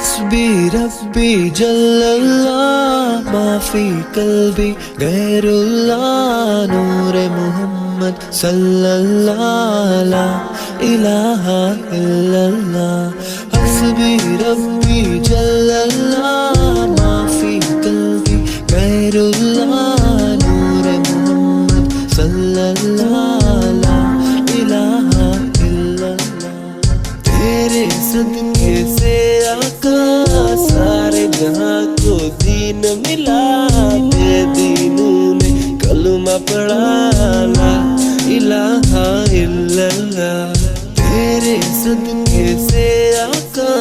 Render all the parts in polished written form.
ഹസ്ബി റബ്ബി ജല്ലല്ലാഹ് മാ ഫീ ഖൽബി ഗൈറുല്ലാഹ് നൂറെ മുഹമ്മദ് സല്ലല്ലാഹ് ലാ ഇലാഹ ഇല്ലല്ലാഹ്. ഹസ്ബി റബ്ബി ജല്ലല്ലാഹ് മാ ഫീ ഖൽബി ഗൈറുല്ലാഹ് നൂറെ മുഹമ്മദ് സല്ലല്ലാഹ് ലാ ഇലാഹ ഇല്ലല്ലാഹ്. तेरे सदके से आका सारे जहां को दीन मिला, बेदीनों ने कलमा पढ़ा ला इलाहा इल्लल्लाह। तेरे सदके से आका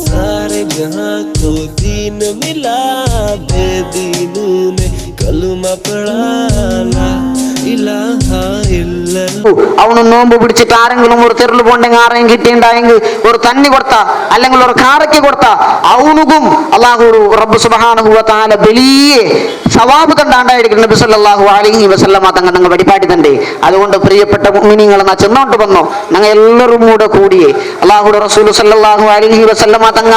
सारे जहां को दीन मिला, बेदीनों ने कलमा पढ़ा ला इलाहा इल्लल्लाह. അവന് നോമ്പ് പിടിച്ചിട്ട് ആരെങ്കിലും ഒരു തെരുള് പോണ്ടെങ്കിൽ ആരെയും കിട്ടിയിട്ടുണ്ടായെങ്കിൽ ഒരു തന്നി കൊടുത്ത അല്ലെങ്കിൽ ഒരു കാറയ്ക്ക് കൊടുത്ത അവനുക്കും അള്ളാഹു റബ്ബ് സുബ്ഹാനഹു വ തആല വലിയ സവാബ് തണ്ടാണ്ടായിരിക്കും നബി സല്ലല്ലാഹു അലൈഹി വസല്ലമ തങ്ങൾ നിങ്ങൾ വഴിപാടി തണ്ടേ. അതുകൊണ്ട് പ്രിയപ്പെട്ട മുഅ്മിനീങ്ങളെ നാ ചെന്നോണ്ട് വന്നു ഞങ്ങൾ എല്ലാവരും കൂടെ കൂടിയേ അള്ളാഹുടെ റസൂൽ സല്ലല്ലാഹു അലൈഹി വസല്ലമ തങ്ങ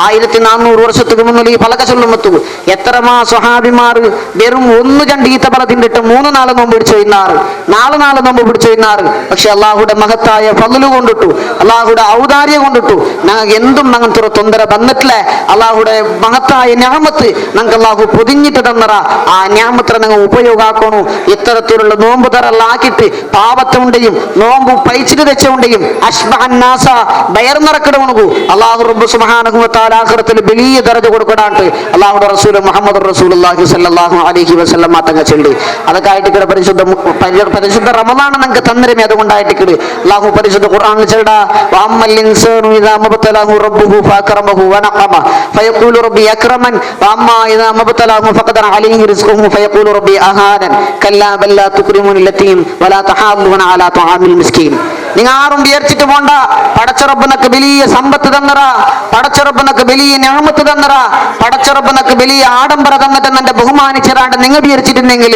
1400 വർഷத்துக்கு മുന്നിൽ ഈ പലക ചൊല്ലുമ്പത്തു എത്രമാ സ്വഹാബിമാർ വെറും ഒന്ന് രണ്ട് ഈത്തപ്പഴ തിന്നിട്ട് 3 4 നോമ്പ് പിടിച്ചു ഇന്നാറ് 4 4 നോമ്പ് പിടിച്ചു ഇന്നാറ്. പക്ഷെ അള്ളാഹുടെ മഹത്തായ ഫള് കൊണ്ടിട്ടു അള്ളാഹുടെ ഔദാര്യ കൊണ്ടിട്ടു ഞങ്ങൾക്ക് എന്തും അങ്ങനത്തെ ഒരു തൊന്തര വന്നിട്ടില്ല. അള്ളാഹുടെ മഹത്തായ ഞാമത്ത് ഞങ്ങൾക്ക് അള്ളാഹു പൊതിഞ്ഞിട്ട് തന്നറ. ആ ഞാമത്ര ഞങ്ങൾ ഉപയോഗാക്കണു. ഇത്തരത്തിലുള്ള നോമ്പ് തറല്ല ആക്കിയിട്ട് പാപത്തുണ്ടെയും നോമ്പ് പൈച്ചിട്ട് തെച്ചുണ്ടെയും അശ്ബഹന്നാസ ബയർ നിറക്കിടവണു അള്ളാഹു റബ്ബ് സുബ്ഹാനഹു വ തആല ആഖിറത്തിൽ വലിയ ദർജ കൊടുക്കടാണ്ട് അള്ളാഹുടെ റസൂൽ മുഹമ്മദ് റസൂലുള്ളാഹി സ്വല്ലല്ലാഹു അലൈഹി വസല്ലമ തങ്ങൾ ചൊല്ലി. അതൊക്കെ ആയിട്ട് ഇവിടെ പരിശുദ്ധ പരിശുദ്ധ റമദാൻ നിങ്ങൾക്ക് തന്നിരമേ. അതുകൊണ്ടായിട്ട് കിട് അള്ളാഹു പരിശുദ്ധ ഖുർആനിൽ ചൊല്ലടാ വഅമ്മൽ ഇൻസാനു ഇദാ മബ്തലാഹു റബ്ബുഹു ഫഅക്രമഹു വനഖമ ഫയഖൂലു റബ്ബി അക്രമൻ വഅമ്മാ ഇദാ മബ്തലാഹു ഫഖദറ അലൈഹി റിസ്ഖുഹു ഫയഖൂലു റബ്ബി അഹാനൻ കല്ലാ ബൽ ലാ തുക്രിമുന യതീം വലാ തഹാദ്ദൂന അലാ തുആമിൽ മിസ്കീൻ. നിങ്ങൾ ആരും വിചാരിച്ചിട്ട് പോണ്ട, പടച്ചറബ് നക്ക് വലിയ സമ്പത്ത് തന്നറ, പടച്ചറബ് നക്ക് വലിയ നിഅമത്ത് തന്നറ, പടച്ചറബ് നക്ക് വലിയ ആഡംബര തന്നിട്ട് എന്നെ ബഹുമാനിച്ചറാണ്ട് നിങ്ങൾ വിചാരിച്ചിട്ടുണ്ടെങ്കിൽ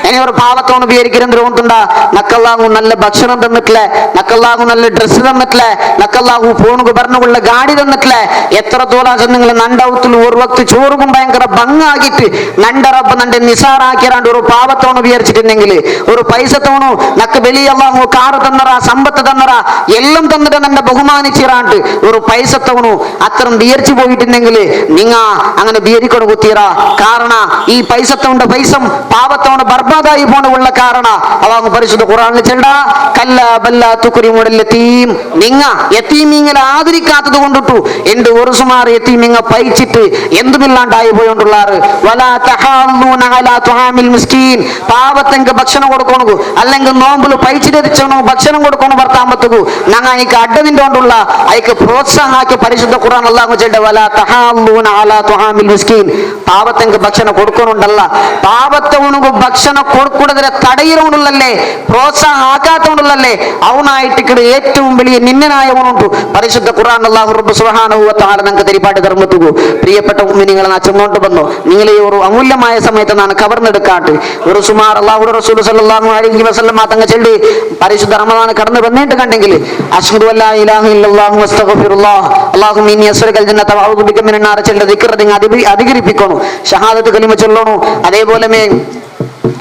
ഇനി ഒരു പാവത്തോണ് വിചാരിക്കുന്നത് കൊണ്ടുണ്ടാ നക്കല്ലാഹു നല്ല ഭക്ഷണം തന്നിട്ടില്ല, നക്കല്ലാഹു നല്ല ഡ്രസ്സ് തന്നിട്ടില്ല, നക്കല്ലാഹു ഫോണുക്ക് പറഞ്ഞുള്ള ഗാഡി തന്നിട്ടില്ല. എത്രത്തോളം നിങ്ങൾ നണ്ടൗത്തിൽ ഒരു വക്ത് ചോറും ഭയങ്കര ഭംഗാക്കിയിട്ട് നണ്ട റബ്ബ് നന്റെ നിസാറാക്കിയാണ്ട് ഒരു പാവത്തോണ് വിചാരിച്ചിട്ടുണ്ടെങ്കിൽ ഒരു പൈസ തോണു നക്ക് വലിയ അള്ളാഹു കാറ് തന്നറ സമ്പത്ത് തന്നറ എല്ലാം തന്നിട്ട് നന്നെ ബഹുമാനിച്ചിറാണ്ട് ഒരു പൈസ തോണു അത്രയും വിയർച്ചു പോയിട്ടുണ്ടെങ്കിൽ നിങ്ങ അങ്ങനെ വിയരിക്കൊടു കുത്തിയറ. കാരണം ഈ പൈസത്തോണ്ട പൈസ പാവത്തോണ്ട് ബർബാദായി പോണുള്ള കാരണ അള്ളാഹു പരിശുദ്ധ ഖുർആനിൽ ചെണ്ടാ കല്ല ബല്ല തുക്രിമുൽ യതീം. നിങ്ങ യതീമിങ്ങനെ ആദരിക്കാത്തത് കൊണ്ടിട്ടു എന്റെ ഒരു സുമാർ യതീമിങ്ങ പൈച്ചിട്ട് എന്തുമില്ലാണ്ടായി പോയോണ്ടുള്ളാറ്. വലാ തഹാല്ലൂന അലാ തുആമിൽ മിസ്കീൻ. പാവത്തെങ്ക് ഭക്ഷണം കൊടുക്കണു അല്ലെങ്കിൽ നോമ്പില് പൈച്ചിട്ട് ഭക്ഷണം കൊടുക്കണു ഭർത്താമ്പത്തുകു ഞങ്ങ അയക്ക് അഡ്ഡതിൻ്റെ കൊണ്ടുള്ള അയക്ക് പ്രോത്സാഹാക്കി പരിശുദ്ധ ഖുർആൻ അള്ളാഹു ചെണ്ട വലാ തഹാല്ലൂന അലാ തുആമിൽ മിസ്കീൻ. പാവത്തെങ്ക് ഭക്ഷണം കൊടുക്കണുണ്ടല്ല, പാവത്തവണുക്ക് ഭക്ഷണം കൊടുക്കുന്നതിനെ തടയിലുണ്ടല്ലേ, പ്രോത്സാഹാക്കാത്തവനുള്ളല്ലേ അവനായിട്ട് ഇവിടെ ഏറ്റവും വലിയ നിന്നനായവനുണ്ട് പരിശുദ്ധ ഖുർആൻ അല്ലാഹു റബ്ബ് സുബ്ഹാനഹു വ തആല നിങ്ങൾക്ക് തെരിപ്പാട്ട് ധർമ്മത്തുകു. പ്രിയപ്പെട്ട മുഅ്മിനീങ്ങളെ നാ ചെന്നോണ്ട് വന്നു നിങ്ങളെ ഒരു അമൂല്യമായ സമയത്ത് നാണ് കവർന്നെടുക്കാട്ട് ഒരു സുമാർ അല്ലാഹു റസൂൽ സല്ലല്ലാഹു അലൈഹി വസല്ലം തങ്ങൾ ചൊല്ലി പരിശുദ്ധ റമദാൻ കടന്നു വന്നിട്ട് കണ്ടെങ്കിൽ അഷ്ഹദു അല്ലാ ഇലാഹ ഇല്ലല്ലാഹു വസ്തഗ്ഫിറുല്ലാഹ് അല്ലാഹുമ്മ ഇന്നി അസ്അലുകൽ ജന്നത വ അഊദു ബിക മിനൻ നാർ ചൊല്ലി ദിക്ർ നിങ്ങൾ അധികരിപ്പിക്കണം, ഷഹാദത്ത് കലിമ ചൊല്ലണു. അതേപോലെ മേ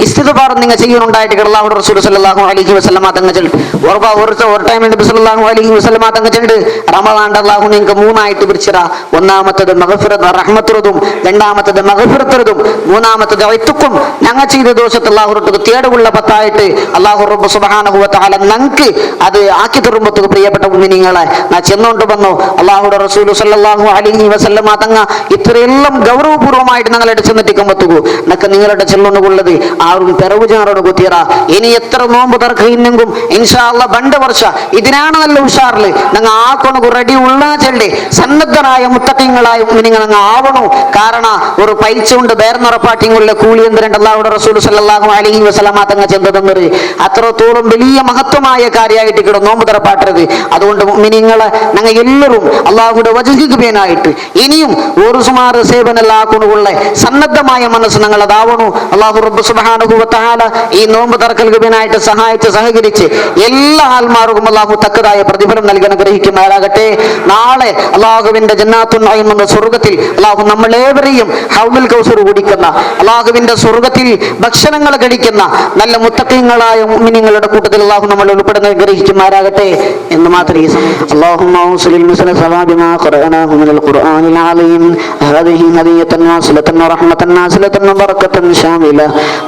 ഇസ്തിഗ്ഫാർ നിങ്ങൾ ചെയ്യുന്നുണ്ടായിട്ട് അല്ലാഹുവിന്റെ റസൂൽ സല്ലല്ലാഹു അലൈഹി വസല്ലമ തങ്ങൾ ചൊല്ലി ഒരു ടൈം നബി സല്ലല്ലാഹു അലൈഹി വസല്ലമ തങ്ങൾ ചൊല്ലി റമദാൻ അല്ലാഹു നിങ്ങൾക്ക് മൂന്നായിട്ട് പിരിച്ചറ. ഒന്നാമത്തേത് മഗ്ഫിറത്ത് റഹ്മത്തുറതും, രണ്ടാമത്തേത് മഗ്ഫിറത്തുറതും, മൂന്നാമത്തേത് ഇത്തുക്കും. ഞങ്ങൾ ചെയ്ത ദോഷത്തെ അല്ലാഹു തേടുള്ള പത്തായിട്ട് അല്ലാഹു റബ്ബ് സുബ്ഹാനഹു വ തആല ഞങ്ങൾക്ക് അത് ആക്കി തരുമ്പത്തേക്ക് പ്രിയപ്പെട്ട മുഅ്മിനീങ്ങളെ നാ ചെന്നോണ്ട് വന്നു അല്ലാഹുവിന്റെ റസൂൽ സല്ലല്ലാഹു അലൈഹി വസല്ലമ തങ്ങൾ ഇത്രയെല്ലാം ഗൗരവപൂർവ്വമായിട്ട് ഞങ്ങളുടെ ചെന്നിട്ടിക്കുമ്പത്തുകു നക്ക് നിങ്ങളുടെ ചെല്ലുന്നുള്ളത് ആരും പെറവുചാറോട് കുത്തിയറ. ഇനി എത്ര നോമ്പ് തറക്കുന്നെങ്കും ഇൻഷാ അല്ലാഹ് ബണ്ട വർഷ ഇതിനാണ് നല്ല ഉഷാറില് ഞങ്ങൾ ആക്കണു റെഡി ഉള്ള ചെല്ലി സന്നദ്ധരായ മുത്തഖീങ്ങളായ മുഅ്മിനീങ്ങൾ ഞങ്ങൾ ആവണു. കാരണം ഒരു പൈസ കൊണ്ട് വേർന്നുറപ്പാട്ടിങ്ങുള്ള കൂലി എന്തിരണ്ട് അല്ലാഹുവിന്റെ റസൂൽ സല്ലല്ലാഹു അലൈഹി വസല്ലമ തങ്ങൾ ചെന്ന് തന്നത് അത്രത്തോളം വലിയ മഹത്വമായ കാര്യമായിട്ട് ഇവിടെ നോമ്പ് തറപ്പാട്ടത്. അതുകൊണ്ട് മുഅ്മിനീങ്ങളെ ഞങ്ങൾ എല്ലാവരും അല്ലാഹുവിന്റെ വജ്ഹിക്ക് പേനായിട്ട് ഇനിയും ഒരു സുമാർ സേവനെല്ലാം ആക്കണുള്ള സന്നദ്ധമായ മനസ്സ് ഞങ്ങൾ അതാവണു. അല്ലാഹു റബ്ബ് സുബ്ഹാനഹു സുബ്ഹാനഹു വ തആല ഈ നോമ്പ് തറക്കൽഗുബിനായിട്ട് സഹായിച്ച് സഹകരിച്ച് എല്ലാ ആൽമാർക്കും അള്ളാഹു തക്കതായ പ്രതിഫലം നൽകി അനുഗ്രഹിക്കുമാറാകട്ടെ. നാളെ അള്ളാഹുവിന്റെ ജന്നാത്തുൻ നഈം എന്ന സ്വർഗ്ഗത്തിൽ അള്ളാഹു നമ്മളേവരെയും ഹൗലുൽ കൗസർ കുടിക്കുന്ന, അള്ളാഹുവിന്റെ സ്വർഗ്ഗത്തിൽ ഭക്ഷണങ്ങൾ കഴിക്കുന്ന നല്ല മുത്തഖീങ്ങളായ മുഅ്മിനീങ്ങളുടെ കൂട്ടത്തിൽ അള്ളാഹു നമ്മളെ ഉൾപ്പെടുന്ന അനുഗ്രഹിക്കുമാറാകട്ടെ എന്ന് മാത്രം ഈ സമയത്ത് അല്ലാഹുമ്മ ഔസിലിൽ മിസ്ല സവാബി മാ ഖറഅനാഹു മിനൽ ഖുർആനിൽ അലീം ഹദിഹി ഹദിയതൻ വാസിലതൻ വറഹ്മതൻ നാസിലതൻ വബറകതൻ ശാമില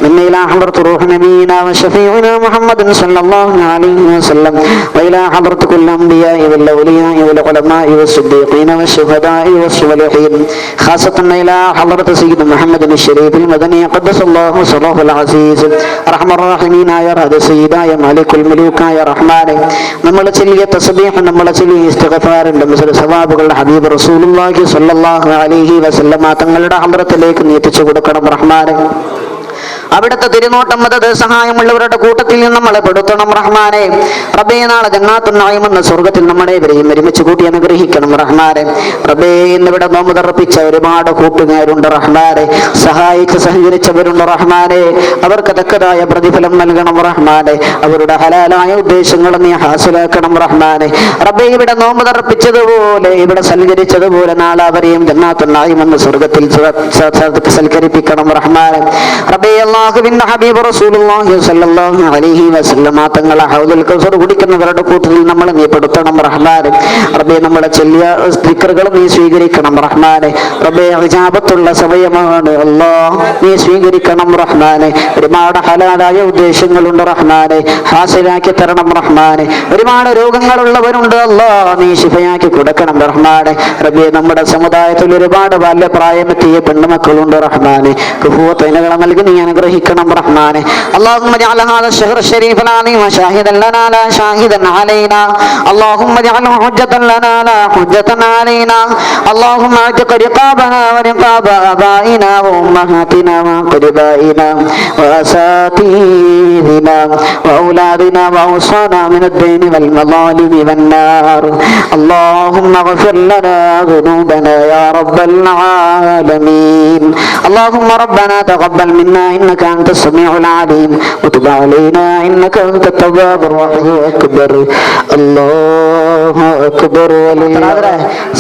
മിൻ ഇലാ ഹദ്റത്തി റൂഹി നബിയിനാ വശഫീഇനാ മുഹമ്മദിൻ സ്വല്ലല്ലാഹു അലൈഹി വസല്ലം വഇലാ ഹദ്റത്തി കുല്ലി അംബിയാഇ വൽ ഔലിയാഇ വൽ ഉലമാഇ വസ്സുദ്ദീഖീന വശുഹദാഇ വസ്സാലിഹീൻ ഖാസത്തൻ ഇലാ ഹദ്റത്തി സയ്യിദ് മുഹമ്മദിൻ ശരീഫിൽ മദനി ഖദ്ദസല്ലാഹു സലാഹുൽ അസീസ് അർഹമർ റഹീമീനായ റബ്ബ് സയ്യിദായ മാലിക്കുൽ മുലൂക്കായ റഹ്മാനെ, നമ്മൾ ചൊല്ലിയ തസ്ബീഹ്, നമ്മൾ ചൊല്ലിയ ഇസ്തിഗ്ഫാറിന്റെ മിസ്ല സവാബുകൾ ഹബീബ് റസൂലുള്ളാഹി സ്വല്ലല്ലാഹു അലൈഹി വസല്ലമ തങ്ങളുടെ ഹദ്റത്തിലേക്ക് നീ എത്തിച്ചു കൊടുക്കണം റഹ്മാനെ. അവിടുത്തെ തിരുനോട്ടം മദദ് സഹായമുള്ളവരുടെ കൂട്ടത്തിൽ നിന്ന് നമ്മളെ പെടുത്തണം റഹ്മാനെ. റബ്ബേ, നാളെ ജന്നാത്തുൻ നഈം എന്ന സ്വർഗ്ഗത്തിൽ നമ്മളെ ഇവരെയും ഒരുമിച്ച് കൂട്ടി അനുഗ്രഹിക്കണം റഹ്മാനെ. റബ്ബേ, ഇന്നിവിടെ നോമ്പ് തറപ്പിച്ച ഒരുപാട് കൂട്ടുകാരുണ്ട് റഹ്മാനെ, സഹായിച്ച് സഹകരിച്ചവരുണ്ട് റഹ്മാനെ. അവർക്ക് തക്കതായ പ്രതിഫലം നൽകണം റഹ്മാനെ. അവരുടെ ഹലാലായ ഉദ്ദേശങ്ങൾ നീ ഹാസിലാക്കണം റഹ്മാനെ. റബ്ബേ, ഇവിടെ നോമ്പ് തറപ്പിച്ചതുപോലെ, ഇവിടെ സൽക്കരിച്ചതുപോലെ നാളെ അവരെയും ജന്നാത്തുൻ നഈം എന്ന സ്വർഗ്ഗത്തിൽ സൽക്കരിപ്പിക്കണം റഹ്മാനെ. റബ്ബേ, അല്ലാഹുവിന്റെ ഹബീബ് റസൂലുള്ളാഹി സ്വല്ലല്ലാഹു അലൈഹി വസല്ലമ തങ്ങളെ ഹൗദുൽ കൗസർ കുടിക്കുന്നവരുടെ കൂട്ടത്തിൽ നമ്മളെ നീ പെടുത്തണം റഹ്മാനെ. റബ്ബേ, നമ്മളെ ചൊല്ലിയ ദിക്റുകൾ നീ സ്വീകരിക്കണം റഹ്മാനെ. റബ്ബേ, ഇജാബത്തുള്ള സമയമാണ് അല്ലാഹ്, നീ സ്വീകരിക്കണം റഹ്മാനെ. ഒരുപാട് ഹലാലായ ഉദ്ദേശങ്ങളുണ്ട് റഹ്മാനെ, ഹാസിലാക്കി തരണം റഹ്മാനെ. ഒരുപാട് രോഗങ്ങളുള്ളവരുണ്ട് അല്ലാഹ്, നീ ശിഫയാക്കി കൊടുക്കണം റഹ്മാനെ. റബ്ബേ, നമ്മുടെ സമുദായത്തിൽ ഒരുപാട് ബാല്യപ്രായമെത്തിയ പെണ്ണുമക്കളുണ്ട് റഹ്മാനെ, കുഫുവത്തൈനകളെ നൽകി നീ അനുഗ്രഹിക്കണം റഹ്മാനെ. അല്ലാഹുമ്മ ജഅൽ ഹാദ ശഹ്റ ശരീഫ അലീമ ഷാഹിദൻ ലനാ ലാ ഷാഹിദൻ അലൈനാ. അല്ലാഹുമ്മ ജഅൽഹു ഹുജ്ജതൻ ലനാ ലാ ഹുജ്ജതൻ അലൈനാ. അല്ലാഹുമ്മ അഅ്തിഖ് റിഖാബനാ വറിഖാബ ആബായിനാ വഉമ്മഹാതിനാ വഅഖരിബായിനാ വഅസാതീദിനാ വഔലാദിനാ വഔസാനാ മിനദ് ദൈനി വൽ മളാലിമി വന്നാർ. അല്ലാഹുമ്മ ഗ്ഫിർ ലനാ ദുനൂബനാ യാ റബ്ബൽ ആലമീൻ. അല്ലാഹുമ്മ റബ്ബനാ തഖബ്ബൽ മിന്നാ إنك أنت السميع العليم وتب علينا إنك أنت التواب الرحيم. أكبر الله أكبر.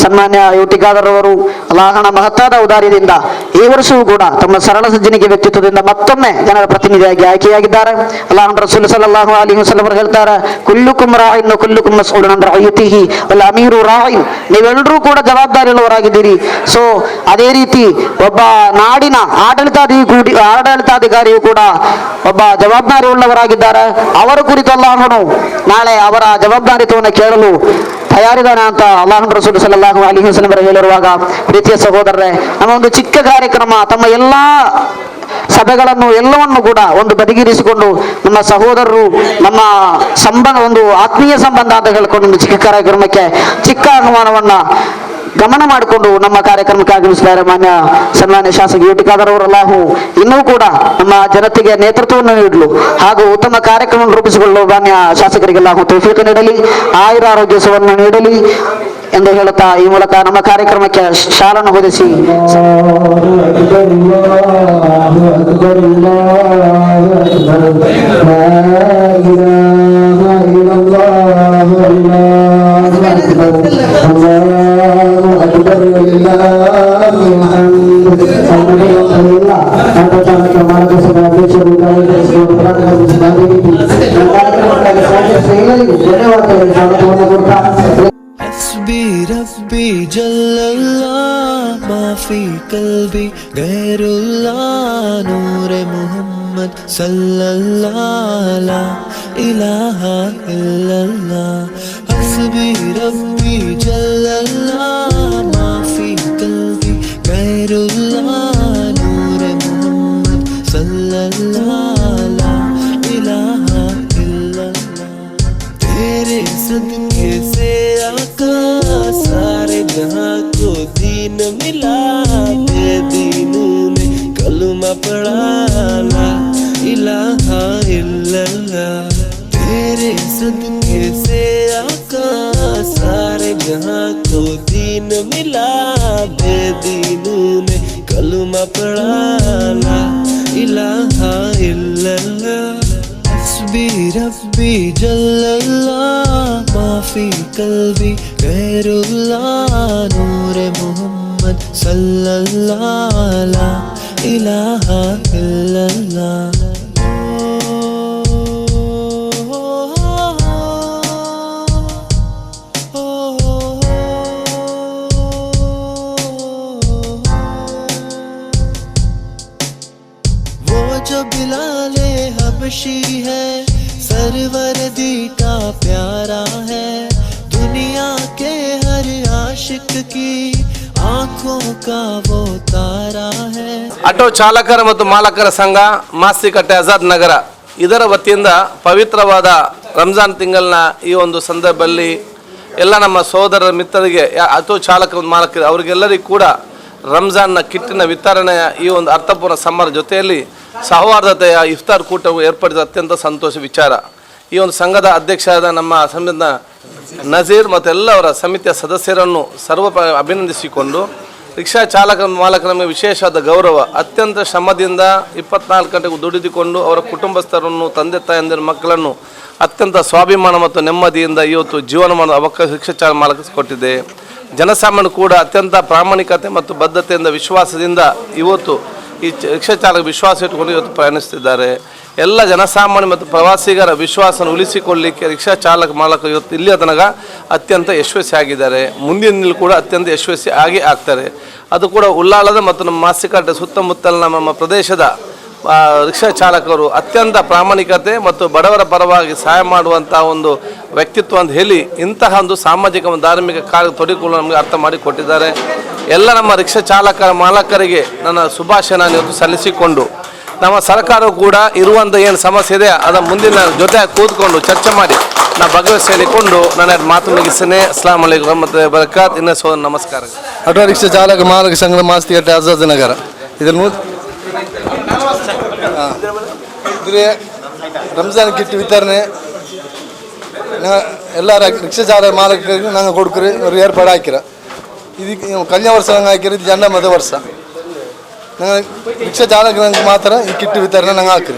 ಸನ್ಮಾನ್ಯ ಯುಟಿ ಖಾದರ್ ಅವರು ಅಲ್ಲಾಹನ ಮಹತ್ತಾದ ಔದಾರ್ಯದಿಂದ ಈ ವರ್ಷವೂ ಕೂಡ ತಮ್ಮ ಸರಳ ಸಜ್ಜನಿಕೆ ವ್ಯಕ್ತಿತ್ವದಿಂದ ಮತ್ತೊಮ್ಮೆ ಜನರ ಪ್ರತಿನಿಧಿಯಾಗಿ ಆಯ್ಕೆಯಾಗಿದ್ದಾರೆ. ಅಲ್ಲಾಹನ ರಸೂಲ್ ಸಲ್ಲಲ್ಲಾಹು ಅಲೈಹಿ ವಸಲ್ಲಂ ಅವರು ಹೇಳ್ತಾರೆ, ಕುಲ್ಲುಕುಮ್ ರಾಯಿನ್ ಕುಲ್ಲುಕುಮ್ ಮಸ್ಊಲುನ್ ಅನ್ ರಅಯತಿಹಿ ವಲ್ ಅಮೀರು ರಾಯಿನ್. ನೀವೆಲ್ಲರೂ ಕೂಡ ಜವಾಬ್ದಾರಿಯುಳ್ಳವರಾಗಿದ್ದೀರಿ. ಸೊ ಅದೇ ರೀತಿ ಒಬ್ಬ ನಾಡಿನ ಆಡಳಿತಾಧಿಕಾರಿಯು ಕೂಡ ಒಬ್ಬ ಜವಾಬ್ದಾರಿ ಉಳ್ಳವರಾಗಿದ್ದಾರೆ. ಅವರ ಕುರಿತು ಅಲ್ಲಾಹನು ನಾಳೆ ಅವರ ಜವಾಬ್ದಾರಿತ್ವವನ್ನು ಕೇಳಲು ತಯಾರಿದಾನೆ ಅಂತ ಅಲ್ಲಾಹನ ರಸೂಲ್ ಸಲ್ಲಲ್ಲಾಹು ಅಲೈಹಿ ವಸಲ್ಲಂ ಅವರು ಹೇಳಿರುವಾಗ, ಪ್ರೀತಿಯ ಸಹೋದರರೇ, ನಮ್ಮ ಒಂದು ಚಿಕ್ಕ ಕಾರ್ಯಕ್ರಮ ತಮ್ಮ ಎಲ್ಲಾ ಸಭೆಗಳನ್ನು ಎಲ್ಲವನ್ನು ಕೂಡ ಒಂದು ಬದಿಗಿರಿಸಿಕೊಂಡು ನಮ್ಮ ಸಹೋದರರು ನಮ್ಮ ಸಂಬಂಧ ಒಂದು ಆತ್ಮೀಯ ಸಂಬಂಧ ಅಂತ ಹೇಳಿಕೊಂಡು ಒಂದು ಚಿಕ್ಕ ಕಾರ್ಯಕ್ರಮಕ್ಕೆ ಚಿಕ್ಕ ಆಹ್ವಾನವನ್ನ ಗಮನ ಮಾಡಿಕೊಂಡು ನಮ್ಮ ಕಾರ್ಯಕ್ರಮಕ್ಕೆ ಆಗಮಿಸಿದ್ದಾರೆ ಮಾನ್ಯ ಸನ್ಮಾನ್ಯ ಶಾಸಕ ಯುಟಿ ಖಾದರ್ ಅವರು. ಅಲ್ಲಾಹು ಇನ್ನೂ ಕೂಡ ನಮ್ಮ ಜನತೆಗೆ ನೇತೃತ್ವವನ್ನು ನೀಡಲು ಹಾಗೂ ಉತ್ತಮ ಕಾರ್ಯಕ್ರಮವನ್ನು ರೂಪಿಸಿಕೊಳ್ಳಲು ಮಾನ್ಯ ಶಾಸಕರಿಗೆ ಅಲ್ಲಾಹು ತೌಫೀಕ್ ನೀಡಲಿ, ಆಯುರ ಆರೋಗ್ಯ ಸುವನ್ನು ನೀಡಲಿ ಎಂದು ಹೇಳುತ್ತಾ ಈ ಮೂಲಕ ನಮ್ಮ ಕಾರ್ಯಕ್ರಮಕ್ಕೆ ಶಾಲನ್ನು ಹೊದಿಸಿ حسبي ربي جل الله ما في قلبي غير الله نور محمد صلى الله لا إله إلا الله حسبي ربي جل الله ما في قلبي غير الله نور محمد صلى الله لا إله إلا الله तेरे सदके से आका सारे जहां को दीन मिला बेदीन ने कलमा पढ़ा ला इलाहा इल्लल्लाह तेरे सदके से आका सारे जहां को दीन मिला बेदीन ने कलमा पढ़ा ला इलाहा। रब्बी जल्लल्लाह मा फी कल्बी गैरुल्लाह नूर मोहम्मद सल्लल्लाह ला इलाहा इल्लल्लाह। वो जो बिलाले हबशी है, सरवर दी का प्यारा है, दुनिया के हर आशिक की आंखों का वो तारा है। ಆಟೋ ಚಾಲಕರ ಮತ್ತು ಮಾಲಕರ ಸಂಘ, ಮಾಸ್ತಿಕಟ್ಟೆ, ಆಜಾದ್ ನಗರ ಇದರ ವತಿಯಿಂದ ಪವಿತ್ರವಾದ ರಂಜಾನ್ ತಿಂಗಳಿನ ಈ ಒಂದು ಸಂದರ್ಭದಲ್ಲಿ ಎಲ್ಲ ನಮ್ಮ ಸೋದರರ ಮಿತ್ರರಿಗೆ, ಆಟೋ ಚಾಲಕ ಮತ್ತು ಮಾಲಕರು ಅವರಿಗೆಲ್ಲರಿಗೂ ಕೂಡ ರಂಜಾನ್ನ ಕಿಟ್ಟಿನ ವಿತರಣೆಯ ಈ ಒಂದು ಅರ್ಥಪೂರ್ಣ ಸಮ್ಮರ ಜೊತೆಯಲ್ಲಿ ಸೌಹಾರ್ದತೆಯ ಇಫ್ತಾರ್ ಕೂಟವು ಏರ್ಪಡಿಸಿದ ಅತ್ಯಂತ ಸಂತೋಷ ವಿಚಾರ. ಈ ಒಂದು ಸಂಘದ ಅಧ್ಯಕ್ಷರಾದ ನಮ್ಮ ಸಂಘದ ನಜೀರ್ ಮತ್ತು ಎಲ್ಲವರ ಸಮಿತಿಯ ಸದಸ್ಯರನ್ನು ಸರ್ವ ಅಭಿನಂದಿಸಿಕೊಂಡು, ರಿಕ್ಷಾ ಚಾಲಕ ಮಾಲಕ ನಮಗೆ ವಿಶೇಷವಾದ ಗೌರವ. ಅತ್ಯಂತ ಶ್ರಮದಿಂದ 24 ಗಂಟೆಗೂ ದುಡಿದುಕೊಂಡು ಅವರ ಕುಟುಂಬಸ್ಥರನ್ನು, ತಂದೆ ತಾಯಂದಿರ, ಮಕ್ಕಳನ್ನು ಅತ್ಯಂತ ಸ್ವಾಭಿಮಾನ ಮತ್ತು ನೆಮ್ಮದಿಯಿಂದ ಇವತ್ತು ಜೀವನ ಮಾಡುವ ಅವಕಾಶ ರಿಕ್ಷಾ ಚಾಲಕ ಮಾಲಕ ಕೊಟ್ಟಿದೆ. ಜನಸಾಮಾನ್ಯರು ಕೂಡ ಅತ್ಯಂತ ಪ್ರಾಮಾಣಿಕತೆ ಮತ್ತು ಬದ್ಧತೆಯಿಂದ, ವಿಶ್ವಾಸದಿಂದ ಇವತ್ತು ಈ ರಿಕ್ಷಾ ಚಾಲಕ ವಿಶ್ವಾಸ ಇಟ್ಟುಕೊಂಡು ಇವತ್ತು ಪ್ರಯಾಣಿಸ್ತಿದ್ದಾರೆ. ಎಲ್ಲ ಜನಸಾಮಾನ್ಯ ಮತ್ತು ಪ್ರವಾಸಿಗರ ವಿಶ್ವಾಸನ ಉಳಿಸಿಕೊಳ್ಳಲಿಕ್ಕೆ ರಿಕ್ಷಾ ಚಾಲಕ ಮಾಲಕ ಇವತ್ತು ಇಲ್ಲಿಯ ತನಕ ಅತ್ಯಂತ ಯಶಸ್ವಿಯಾಗಿದ್ದಾರೆ. ಮುಂದಿನ ದಿನದಲ್ಲಿ ಕೂಡ ಅತ್ಯಂತ ಯಶಸ್ವಿ ಆಗಿ ಆಗ್ತಾರೆ. ಅದು ಕೂಡ ಉಲ್ಲಾಳದ ಮತ್ತು ನಮ್ಮ ಮಾಸಿಕಟ್ಟೆ ಸುತ್ತಮುತ್ತಲಿನ ನಮ್ಮ ಪ್ರದೇಶದ ರಿಕ್ಷಾ ಚಾಲಕರು ಅತ್ಯಂತ ಪ್ರಾಮಾಣಿಕತೆ ಮತ್ತು ಬಡವರ ಪರವಾಗಿ ಸಹಾಯ ಮಾಡುವಂಥ ಒಂದು ವ್ಯಕ್ತಿತ್ವ ಅಂತ ಹೇಳಿ ಇಂತಹ ಒಂದು ಸಾಮಾಜಿಕ ಮತ್ತು ಧಾರ್ಮಿಕ ಕಾರ್ಯ ತೊಡಗಿಕೊಳ್ಳಲು ನಮಗೆ ಅರ್ಥ ಮಾಡಿಕೊಟ್ಟಿದ್ದಾರೆ. ಎಲ್ಲ ನಮ್ಮ ರಿಕ್ಷಾ ಚಾಲಕರ ಮಾಲಕರಿಗೆ ನನ್ನ ಶುಭಾಶಯ ನಾನು ಇವತ್ತು ಸಲ್ಲಿಸಿಕೊಂಡು, ನಮ್ಮ ಸರ್ಕಾರವು ಕೂಡ ಇರುವಂಥ ಏನು ಸಮಸ್ಯೆ ಇದೆ ಅದರ ಮುಂದಿನ ಜೊತೆ ಕೂತ್ಕೊಂಡು ಚರ್ಚೆ ಮಾಡಿ ನಾ ಬಗೆಹರಿಸಿಕೊಂಡು ನನ್ನ ಎರಡು ಮಾತು ಮುಗಿಸ್ತೇನೆ. ಅಸ್ಸಲಾಂ ಅಲೈಕುಮ್ ಮತ್ತು ಬರಕಾತ್. ಇನ್ನು ಸೋ ನಮಸ್ಕಾರ. ಆಟೋ ರಿಕ್ಷಾ ಚಾಲಕ ಮಾಲಕ ಸಂಘದ, ಮಾಸ್ತಿಕಟ್ಟೆ, ಆಜಾದ್ ನಗರ. ಇದರಲ್ಲಿ ಇದ್ರೆ ರಂಜಾನ್ ಕಿಟ್ ವಿತರಣೆ ಎಲ್ಲ ರಿಕ್ಷಾ ಚಾಲಕ ಮಾಲಕರಿಗೆ நாங்கள் கொடுக்குற ஒரு ஏற்பாடு ஆக்கிறோம். இதுக்கு ಕಲ್ಯಾಣ ವರ್ಷ நாங்கள் ಹಾಕಿರೋದು, ಇದು ಜಂಡ ವರ್ಷ. நாங்கள் ರಿಕ್ಷಾ ಚಾಲಕರಿಗೆ ಮಾತ್ರ ಈ ಕಿಟ್ ವಿತರಣೆ நாங்கள் ಹಾಕ್ರಿ.